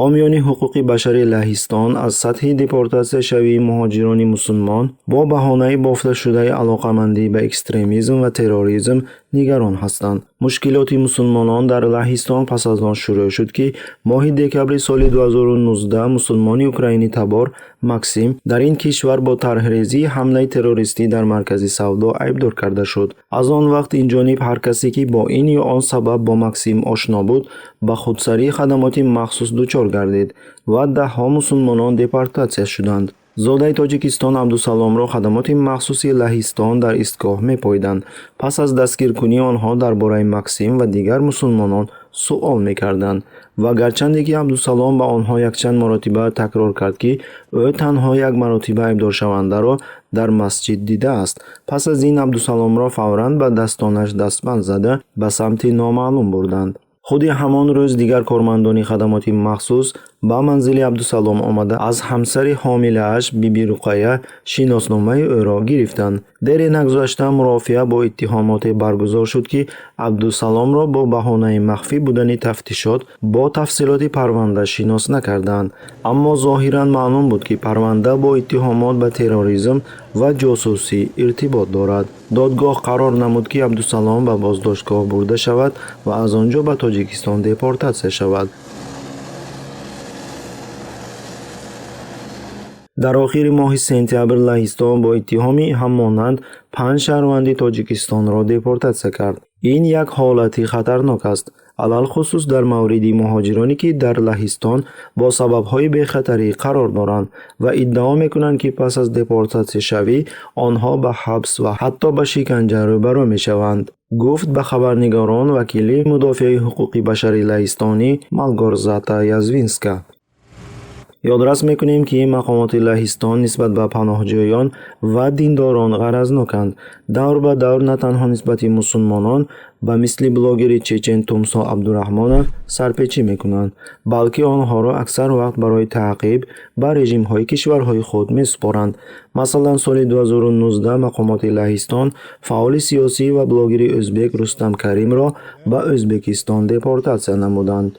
Ҳомиёни ҳуқуқи башари Лаҳистон аз сатҳи депортатсияшавии муҳоҷирони мусулмон бо баҳонаи бофташудаи алоқамандӣ ба экстремизм ва терроризм нигарон ҳастанд. Мушкилоти мусулмонон дар Лаҳистон пас аз он шурӯъ шуд, ки моҳи декабри соли 2019 мусулмони украинитабор Максим дар ин кишвар бо тарҳрезии ҳамлаи террористӣ дар маркази савдо айбдор карда шуд. Аз он вақт инҷониб ҳар касе, ки бо ин ё он сабаб бо Максим ошно буд, ба худсарии хадамоти махсус дучор гардид ва даҳҳо мусулмонон депортатсия шуданд. Зодаи Тоҷикистон Абдусаломро хадамоти махсуси Лаҳистон дар истгоҳ мепоиданд. Пас аз дастгиркунии онҳо дар бораи Максим ва дигар мусулмонон суол мекарданд ва гарчанде ки Абдусалом ба онҳо якчанд маротиба такрор кард, ки ӯ танҳо як маротиба айбдоршавандаро дар масҷид дидааст. Пас аз ин Абдусаломро фавран ба дастонаш дастбанд зада, ба самти номаълум бурданд. Худи ҳамон рӯз дигар кормандони хадамоти махсус ба манзили Абдусалом омада, аз ҳамсари ҳомилааш Биби Руқая шиносномаи ӯро гирифтанд. Дере нагузашта мурофиа бо иттиҳомоте баргузор шуд, ки Абдусаломро бо баҳонаи махфӣ будани тафтишот бо тафсилоти парванда шинос накарданд. Аммо зоҳиран маълум буд, ки парванда бо иттиҳомот ба терроризм ва ҷосусӣ иртибот дорад. Додгоҳ қарор намуд, ки Абдусалом ба боздоштгоҳ бурда шавад ва аз он ҷо ба Тоҷикистон депортатсия шавад. Дар охири моҳи сентябр Лаҳистон бо иттиҳоми ҳамонанд панҷ шаҳрванди Тоҷикистонро депортатсия кард. Ин як ҳолати хатарнок аст, алалхусус дар мавриди муҳоҷироне, ки дар Лаҳистон бо сабабҳои бехатарӣ қарор доранд ва иддао мекунанд, ки пас аз депортатсияшавӣ онҳо ба ҳабс ва ҳатто ба шиканҷа рӯбарӯ мешаванд, гуфт ба хабарнигорон вакили мудофиаи ҳуқуқи башари лаҳистонӣ Малгорзата Язвинска. Ёдрас мекунем, ки мақомоти Лаҳистон нисбат ба паноҳҷӯён ва диндорон ғаразноканд. Давр ба давр на танҳо нисбати мусулмонон, ба мисли блогери чечен Тумсо Абдураҳмонов, сарпечӣ мекунанд, балки онҳоро аксар вақт барои таъқиб ба режимҳои кишварҳои худ месупоранд. Масалан, соли 2019 мақомоти Лаҳистон фаъоли сиёсӣ ва блогери ӯзбек Рустам Каримро ба Ӯзбекистон депортатсия намуданд.